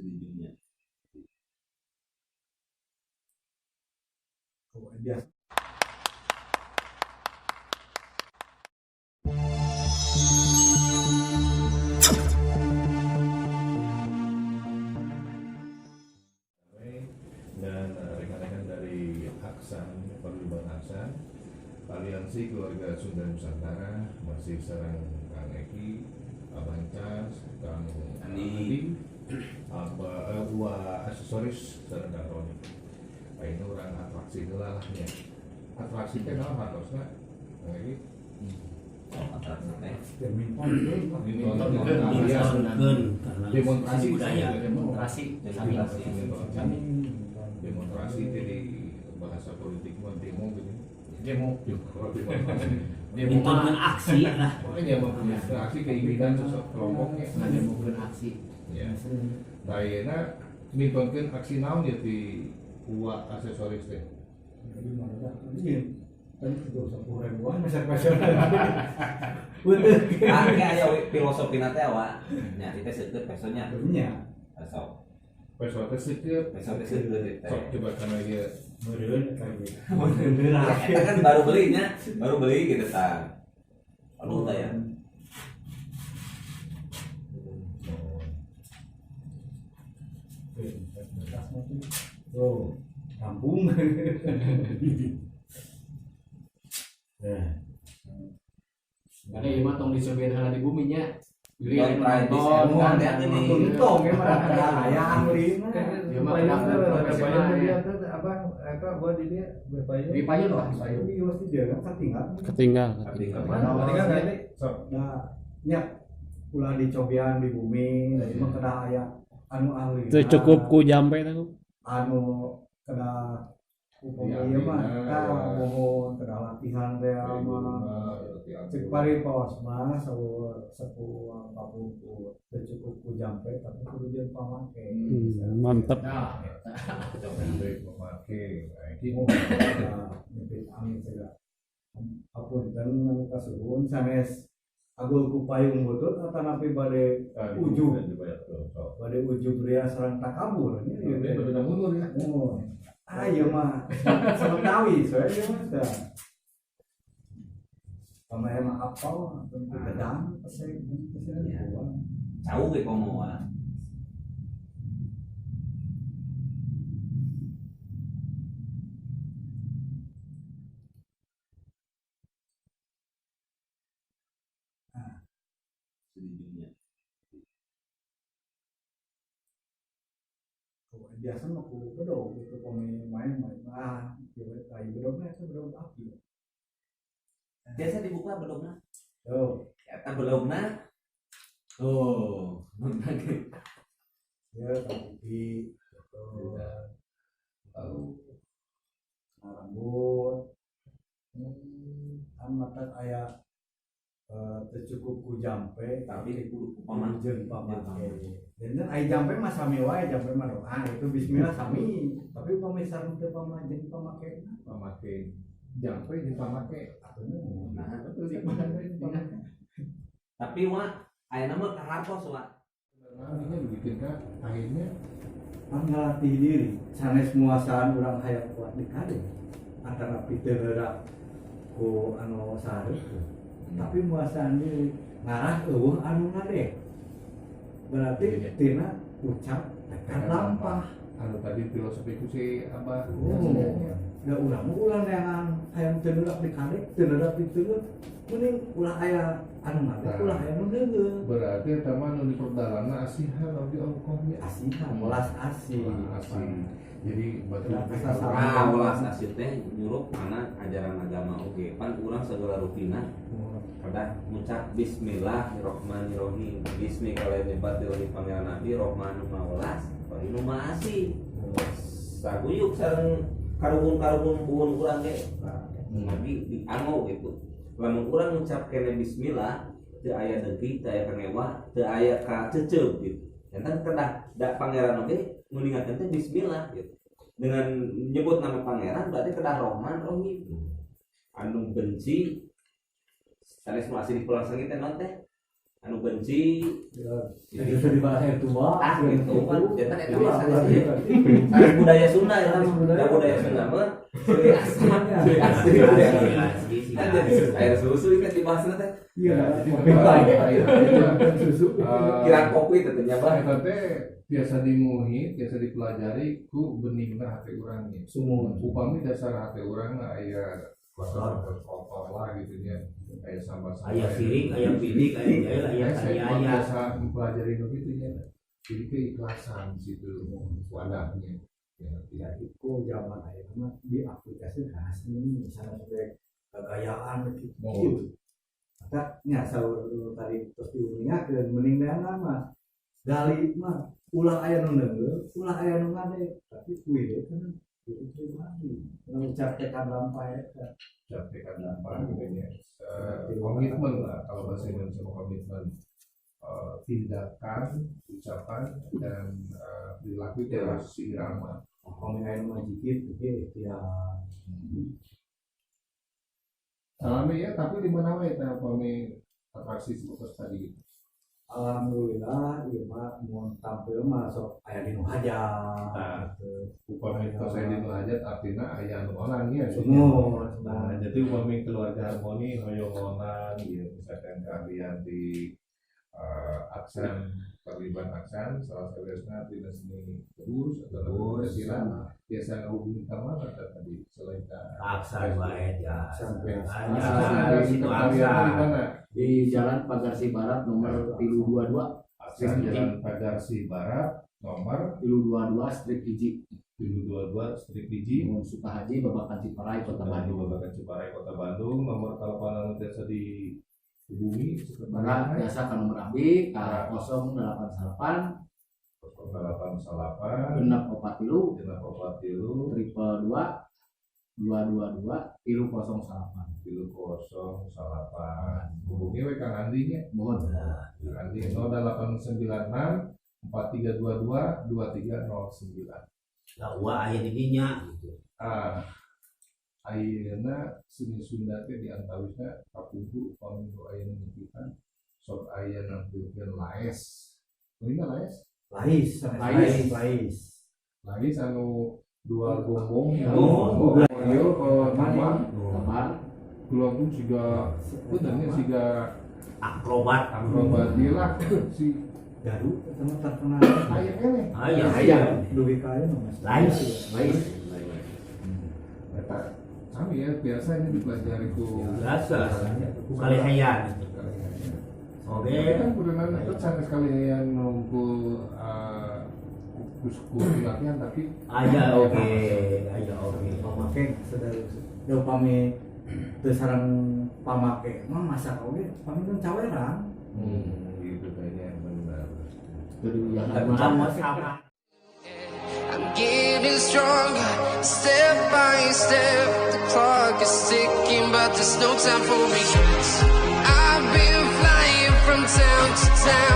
Sejujurnya. Biasa. Dan rekan-rekan dari Aksan, Paguyuban Aksan, Aliansi Keluarga Sunda Nusantara, masih sareng Kang Eki, Abang Cas, Kang Andi. Aba, Ua aksesoris sareng Kang Roni. Nah, ini orang atraksi heula lah nya. Atraksi teh naon hartosna? Kang Eki? Atraksi teh. Demonstrasi budaya. Demonstrasi sami. Demonstrasi jadi bahasa politik mah demo gitu. Demo. Demonstrasi. Demo Mintonkeun mah aksi lah. Pokoknya mempunyai aksi keinginan sosok kelompoknya. ngademokeun aksi. Ya. Nah, ayeuna mintonkeun aksi naon ya di Ua aksesoris teh. Jadi mana dah? Ini kan juga 10 ribuan masa personal. Betul. Ah, kayak aya filosofina teh wa. Nya itu seukeut pesonya. Nya. Peso. Peso teh seukeut. Peso teh seukeut teh. Sok coba kana ieu. Meureun kayak gitu. Ya, eta kan baru belinya, baru beli gitu tah. Aduh tah ya. Tuh, kampung. Nah, Karena ieu mah tong dicobain heula di bumi nya. Beli Don't try this at nonton home, kan ya, gini. Untung ya mah aya ahli mah. Ieu mah kedah profesional ya. Apa eta buat di dia berpayung. Di payun lah, di payun. Tapi pasti dia kan ketinggalan. Ketinggal. Ketinggal. Ketinggal kan ini? Sok. Nah, nya ulah dicobian di bumi, jadi mah kedah aya anu ahli. Itu cukup ku jampe teh ku. Anu kedah upami ieu mah tah mohon kedah latihan teh mah. Cek paripaos mah saur sepuh kapungkur teu cukup ku jampe tapi kudu jeung pamake. Mantap. Nah, eta. Sampai pemake. Nah, iki mau Nah, nyepit angin segala. Apunten anu kasuhun sanes agul ku payung butut atanapi bade ujub. Bade ujub ria sareng takabur nya ieu teh. Ini mundur ya. Oh. Ah ieu mah sametawi soe ieu mah tah. Sama emang apal tentu gedang pesek pesek Ya. Cau ge komo wa. Sejujurnya. Biasa mah ku bedog gitu pemain main-main ah ieu tai bedogna eta bedog api. Biasa dibuka bedogna. Tuh, Eta bedogna. Oh, ya tapi gitu. Lalu Rambut. Kan mata aya teu cukup ku jampe tapi kudu ku paman. jeung pamake. Dan ai jampe mah sami wae, jampe mah doa itu bismillah sami. Tapi upami sareng teu pamajeun pamake pamake jampe jeung pamake. atuh. Nah, Betul sih pamake. tapi wa ayeuna mah kahartos wa. Nah, ini dibikin kan akhirnya Pan ngalatih diri sanes muasaan urang hayang kuat di kade antara teu heura ku anu sareuh tapi muasaan diri ngarah eueuh anu ngadek berarti tina ucap tekad lampah. Anu tadi filosofi ku si Abah. Oh, da urang mah ulah neangan hayang teu neurak di kadek teu neurak di teueut mending ulah aya anu ngadek ulah aya nu neungeun. Berarti eta mah nu diperdalamna asihan oge ongkohnya. Asihan welas asih. Asih. Jadi batu Ah, welas asih teh nyurup kana ajaran agama oge. Pan urang segala rupina kedah ngucap bismillahirrahmanirrahim. Bismi kalian nyebat di pangeran Nabi Rohman nu mawelas, Rahim nu maha asih. Saguyub sareng karuhun-karuhun buhun urang ge. Nabi dianggo gitu. Lamun urang ngucap kene bismillah teu aya dengki, teu aya kangewa, teu aya kaceceup gitu. Jantan kedah da pangeran oge nguningakeun teh bismillah gitu. Dengan menyebut nama pangeran berarti kedah Rohman Rohim. Anu benci sanes nu asih di pulang sangit teh naon teh? Anu benci Ya, itu dibahas itu mah. Ah, gitu kan. Jantan eta Ulah, biasa ulah, sih. ulah. Budaya Sunda ya, Budaya. budaya, budaya Sunda mah silih asah, silih asih. Kan jadi air susu ini kan dibahasna teh. Iya, Jadi kopi memang baik. iya. Susu. Kirang kopi tentunya bah. Eta teh biasa dimuhi, biasa dipelajari ku beningna hati urang nya. Sumur. Upami dasar hati urang aya kotor kotor lah gitu nya. Aya sampah-sampah. Aya sirik, aya bidik, aya jahil, aya Saya aya. biasa mempelajari nu kitu nya. Jadi keikhlasan situ wadahnya. Ya, Ya, itu zaman ayeuna mah di aplikasi seni misalnya sebagai kegayaan gitu. Oh. Maka nya saur nu tadi terus diuningakeun mending neangan mah gali mah ulah aya nu neungeul, ulah aya nu ngade, tapi kuwi deui kan diri pribadi. Ngucap tekad lampah eta. Tekad apa gitu ya. Komitmen lah kalau bahasa Indonesia mah komitmen. Tindakan, ucapan dan perilaku itu harus seirama. Upami aya nu ngajikit oge ikhtiar. Salami ya, tapi di mana we teh upami atraksi seperti tadi gitu. Alhamdulillah ieu mah mun tampil mah sok aya di nu hajat. Nah. Gitu. Upami tos aya di nu hajat artina aya anu onang nya. Sumur. Nah, jadi upami keluarga harmoni hoyong onang ya misalkan keahlian di aksan terlibat aksan salah satunya tina seni kebus atau Kebus. kesilan biasa ngehubungi ka mana teh tadi selain ka Aksan wae ya. Sampai Aya Aksan, situ keahlianna di aksan. mana? Di Jalan Pagarsi Barat nomor 322 Aksan Jalan Pagarsi Barat nomor 322 strip hiji 722 strip hiji Mun Sukahaji Babakan Ciparai Kota Bandung. Babakan Ciparai Kota Bandung nomor telepon anu tiasa dihubungi Maka sekretaris biasa ka nomor abdi ka 088 088 643 643 222 222 308. 308 hubungi we Kang Andi nya. Mohon. Kang Andi 0896 4322 2309. Lah uwa aya di dinya gitu. Ah, ayeuna seni Sunda teh di antawisna kapungkur upami nu ayeuna nyebutan sok aya nampilkeun laes. Meureun laes? Lais, Lais. lais. Lais anu dua gombong. Oh. Ieu tambah Tambah keluarga siga punten nya siga Akrobat. akrobat ieu lah si Garut eta mah terkenal. aya keneh. Aya. Aya. Dugi ka aya mah masih. Lais. Lais. Eta sami ya biasa ini dipelajari ku Biasa. Ku kalihayan gitu. Oke. Tapi kan kudunan itu sanes kalian nunggu ku latihan tapi Aya oke, aya oke. Pamake sadar da upami teu sareng pamake mah masak oge pami kan caweran. Gitu kayaknya benar. Sama sama. I'm getting stronger, step by step. The clock is ticking, but there's no time for regrets. I've been flying from town to town.